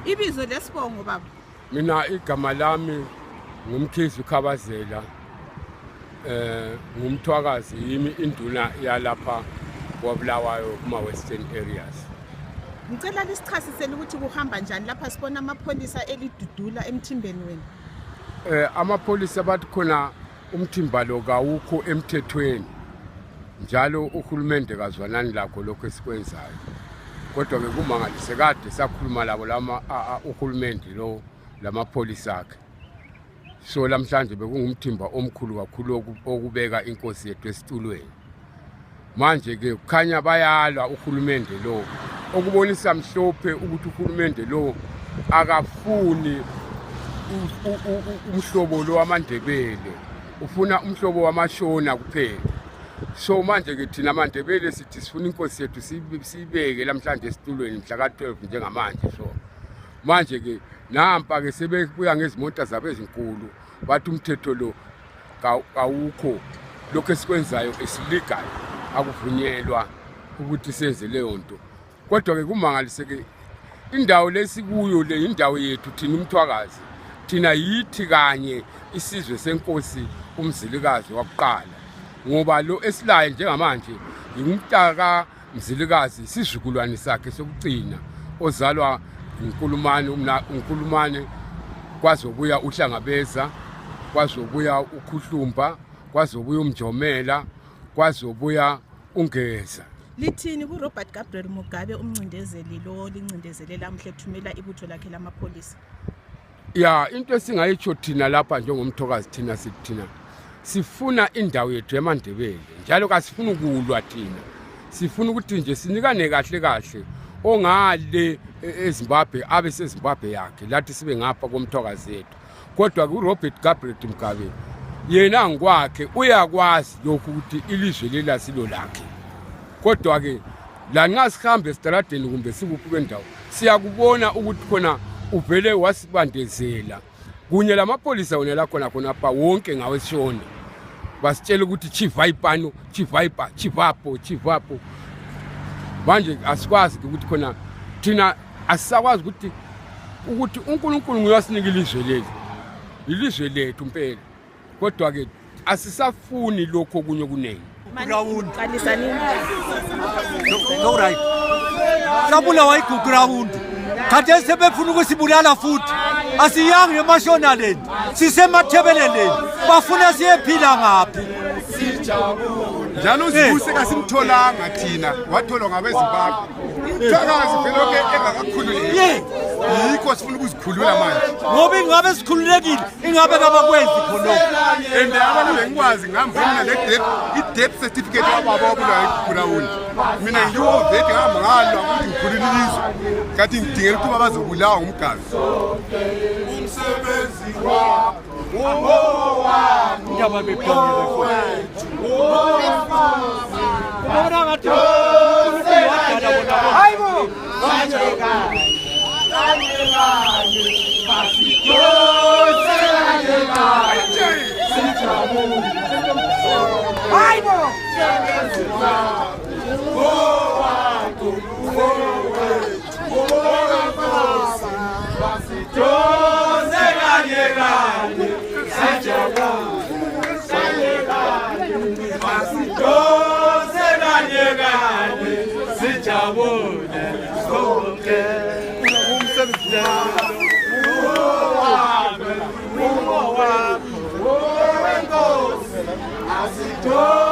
Ibizo lesibongo baba. Mina igama lami ngumkhizi Khabazela. Ngumthwakazi yimi induna yalapha kwaBulawayo kuma western areas. Ngicela lisichasisele ukuthi kuhamba njani lapha sibona amapholisa elidudula emthimbeni wenu. Amapholisa bathi khona umthimba lo kawukho emthethweni. Njalo uhulumende kazwanani lakho lokho esikwenzayo. Kodwa ke kumangalise kade sakhuluma labo uhulumende lo lamapholisa akhe. So lamhlanje bekungumthimba omkhulu kakhulu okubeka inkosi yethu esitulweni. Manje ke kukhanya bayalwa uhulumende lo okubonisa mhlophe ukuthi uhulumende lo akafuni umhlobo lo wamaNdebele, ufuna umhlobo wamashona kuphela. So manje ke thina amaNdebele sithi sifuna inkosi yethu sibeke lamhlanje esitulweni mhla ka-12 njengamanje. So manje ke nampa ke sebebuya ngezimota zabo ezinkulu bathi umthetho lo kawukho, lokho esikwenzayo esiligayo akuvunyelwa ukuthi senze leyo nto. Kodwa ke kumangalise ke indawo lesikuyo le indawo yethu thina umthwakazi, thina yithi kanye isizwe senkosi uMzilikazi wakuqala, ngoba lo esilaye njengamanje ngumntaka Mzilikazi isizukulwane sakhe sokugcina ozalwa uNkulumane kwazobuya uHlangabeza, kwazobuya uKhuhlumba, kwazobuya uMjomela, kwazobuya uNgeza. Lithini kuRobert Gabriel Mugabe umncindezeli lo lincindezele lamhle ethumela ibutho lakhe lamapholisa? Ya into esingayitsho thina lapha njengomthokazi thina sithina sifuna indawo yethu yamaNdebele, njalo kasifuna ukulwa thina. Sifuna ukuthi nje sinikane kahle kahle ongale eZimbabwe abe seZimbabwe yakhe lathi sibe ngapha komthokazi yethu. Kodwa kuRobert Gabriel Mugabe yena ngokwakhe uyakwazi lokhu ukuthi ilizwe lela silo lakhe. Kodwa ke la nxa sihambe estradeni kumbe sikuphi kwendawo siyakubona ukuthi khona uvele wasibandezela kunye lamapholisa wona la khona pa wonke ngaweshona basitshela ukuthi chivayipano chivayipa chivapo. Manje asikwazi ukuthi khona thina asisakwazi ukuthi uNkulunkulu nguyasinika ilizwe lethu impela. Kodwa ke asisafuni lokho kunye kunene. Qalisa nini? No right. Sabulawa iGugurawund. Kade sebefuna ukusibulala futhi. Asiyangi emashonaleni. Sisemathebeleleni. Bafuna siyephila ngaphi? Njalo usibuse kasimtholanga thina watholwa ngabeZimbabwe. Thakazi phela ke engakakhululeki. Yikho sifuna ukuzikhulula manje. Ngoba ingabe sikhululekile, ingabe kabakwenzi khona. And abantu bengikwazi ngihamba i-death certificate wababa wabulawa eGugurawund. Mina ngiyiwo vete ngihamba ngalwa ukuthi ngikhulule ilizwe. Kanti ngidingela ukuthi bazobulawa ngumgazi. Umsebenzi Ndaba bephangile futhi. Ubona ngathi hayibo Go!